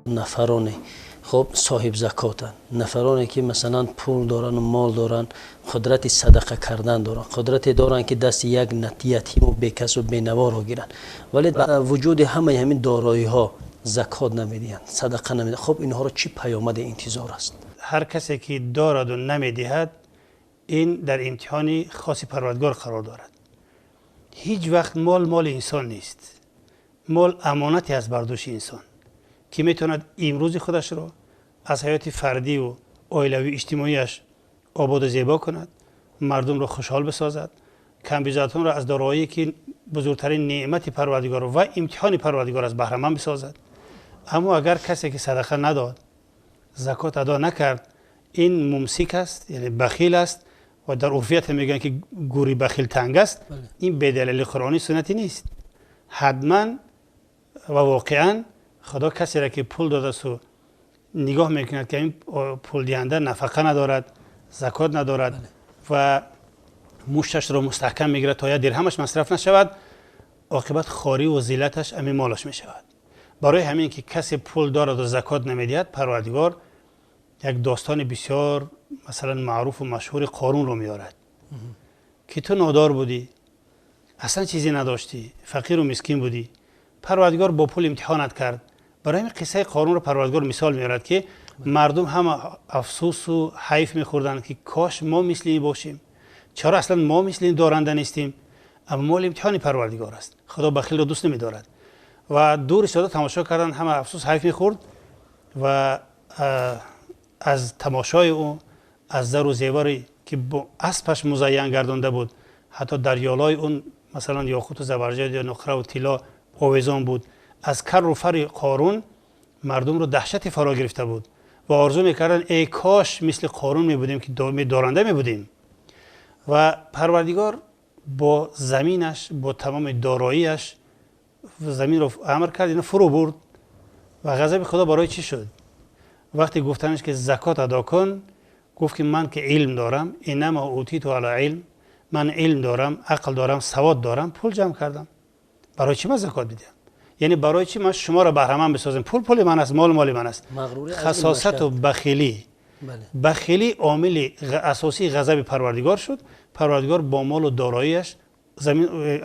Нафароне хуб соҳиби закотанд, нафароне ки масалан пул доранд, мол доранд, қудрати садақа кардан доранд, қудрате доранд ки дасти як ятиму бекасу бенаворо гиранд, вале ба вуҷуди ҳамаи ҳамин дороиҳо закот намедиҳанд, садақа намедиҳанд. Хуб, инҳоро чӣ паёмаде интизор аст? Ҳар касе ки дорад ва намедиҳад, ин дар имтиҳони хоси Парвардигор қарор дорад. Ҳеҷ вақт мол моли инсон нест. Мол амонате аст бар дӯши инсон, ки метавонад имрӯзи худашро аз ҳаёти фардӣ ва оилавӣ, иҷтимоиаш обод ва зебо кунад, мардумро хушҳол бисозад, камбизоатонро аз дороие ки бузургтарин неъмати Парвардигор ва имтиҳони Парвардигор аст баҳраманд бисозад. Аммо агар касе ки садақа надод, закот адо накард, ин мумсик аст, яъне бахил аст ва дар урфият мегӯянд ки гӯри бахил танг аст. Ин бедалели қуръонӣ, суннатӣ нест. Ҳатман ва воқеан Худо касеро ки пул додааст ва нигоҳ мекунад ки ин пулдиҳанда нафақа надорад, закот надорад ва мушташро мустаҳкам мегирад то як дирҳамаш масраф нашавад, оқибат хорӣ ва зиллаташ ҳамин молаш мешавад. Барои ҳамин ки касе пул дорад ва закот намедиҳад, Парвардигор як достони бисёр масалан маъруф ва машҳури Қорунро меорад ки ту нодор будӣ, аслан чизе надоштӣ, фақиру мискин будӣ, Парвардигор бо пул имтиҳонат кард. Барои ҳамин қиссаи Қорунро Парвардигор мисол меорад ки мардум ҳама афсӯсу ҳайф мехӯрданд ки кош мо мисли ин бошем, чаро аслан мо мисли ин доранда нестем. Аммо мол имтиҳони Парвардигор аст, Худо бахилро дӯст намедорад. Ва дур истода тамошо кардан, ҳама афсӯс ҳайф мехӯрд ва аз тамошои ӯ, аз зару зеваре ки бо аспаш музайян гардонда буд, ҳатто дар ёлои он масалан ёқуту забарҷад ё нуқраву тилло овезон буд, аз карру фари Қорун мардумро даҳшате фаро гирифта буд ва орзу мекарданд эй кош мисли Қорун мебудем ки доранда мебудем. Ва Парвардигор бо заминаш, бо тамоми дороиаш заминро амр кард, ино фурӯ бурд. Ва ғазаби Худо барои чӣ шуд? Вақте гуфтанаш ки закот адо кун, гуфт ки ман ки илм дорам, иннамо утиту ала илм, ман илм дорам, ақл дорам, савод дорам, пул ҷамъ кардам, барои чӣ ман закот бидиҳам? Яъне барои чӣ ман шуморо баҳраманд бисозам? Пул пули ман аст, мол моли ман аст. Хасосату бахилӣ, бахилӣ омили асосии ғазаби Парвардигор шуд. Парвардигор бо молу дороиаш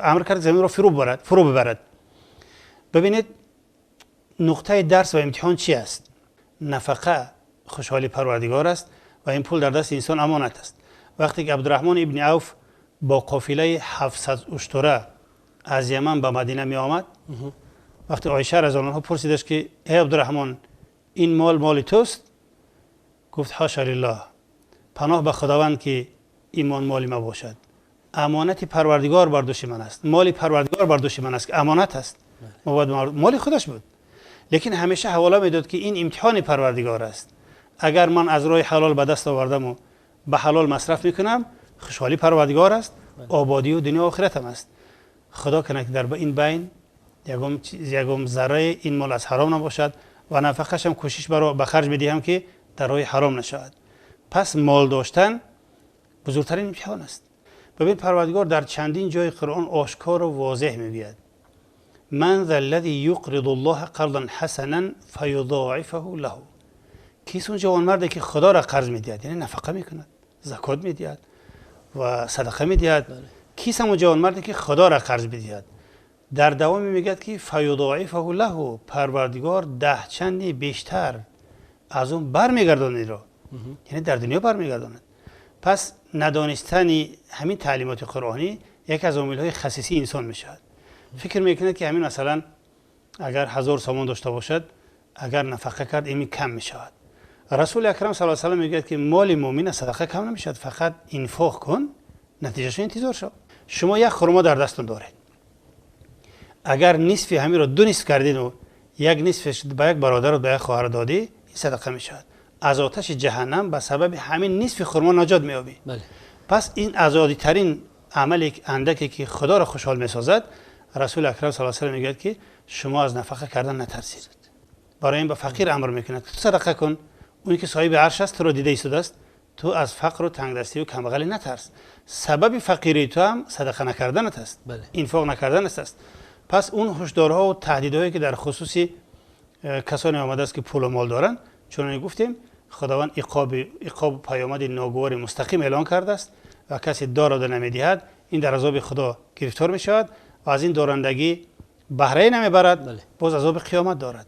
амр кард заминро фурӯ бибарад. Бибинед, нуқтаи дарс ва имтиҳон чи аст? Нафақа хушҳолии Парвардигор аст ва ин пул дар дасти инсон амонат аст. Вақте ки Абдураҳмон ибни Авф бо қофилаи 700 уштура аз Яман ба Мадина меомад, вақте Оиша разияллоҳу анҳо пурсидаш ки эй Абдураҳмон, ин мол моли туст? Гуфт ҳоша лиллоҳ, паноҳ ба Худованд ки ин мол моли ма бошад, амонати Парвардигор бар дӯши ман аст, моли Парвардигор бар дӯши ман аст ки амонат аст. Моли худаш буд, лекин ҳамеша ҳавола медод ки ин имтиҳони Парвардигор аст. Агар ман аз роҳи ҳалол ба даст овардаму ба ҳалол масраф мекунам, хушҳолии Парвардигор аст, ободию дунё охиратам аст. Худо кунад ки дар ин байн ягон зарраи ин мол аз ҳаром набошад ва нафақашам кӯшиш ба харҷ медиҳам ки дар роҳи ҳаром нашавад. Пас мол доштан бузургтарин имтиҳон аст. Бибин, Парвардигор дар чандин ҷои Қуръон ошкору возеҳ мегӯяд: ман ذا الذي يقرض الله قرضا حسنا فيضاعفه له. کیست اون جوانمردی که خدا را قرض میدهد، یعنی نفقه میکند، زکات میدهد و صدقه میدهد؟ کیست اون جوانمردی که خدا را قرض میدهد؟ در دوام میگه که فیضاعفه له، پروردگار 10 چندی بیشتر از اون برمیگرداند را، یعنی در دنیا برمیگرداند. پس ندانستن همین تعلیمات قرآنی یکی از عامل‌های خصیصی انسان میشود. فکر میکند که همین مثلا اگر 1000 سامان داشته باشد، اگر نفقه کرد این کم میشود. رسول اکرم صلی الله علیه و سلم میگوید که مال مؤمن از صدقه کم نمیشود، فقط انفاق کن، نتیجهش انتظار شو. شما یک خرما در دستتون دارید، اگر نصف همین رو 2 نصف کردین و یک نصفش به یک برادر و به یک خواهر دادی، این صدقه میشود. از آتش جهنم به سبب همین نصف خرما نجات میابی. پس این ازادی ترین عمل اندکی که خدا را خوشحال میسازد. رسول اکرم صلی الله علیه و سلم میگوید که شما از نفقه کردن نترسید. برای این به فقیر امر میکند که تو صدقه کن، اونی که صاحب عرش است تو رو دیده ایستاده است، تو از فقر و تنگدستی و کمبغلی نترس. سبب فقیری تو هم صدقه نکردنت است، انفاق نکردنت است. پس اون هشدارها و تهدیدهایی که در خصوص Касоне омадааст, ки пулу мол доранд, чуноне гуфтем, Худованд иқобу паёмади ногувори мустақим эълон кардааст ва касе дораду намедиҳад, ин дар азоби Худо гирифтор мешавад ва аз ин дорандагӣ баҳрае намебарад, боз азоби қиёмат дорад.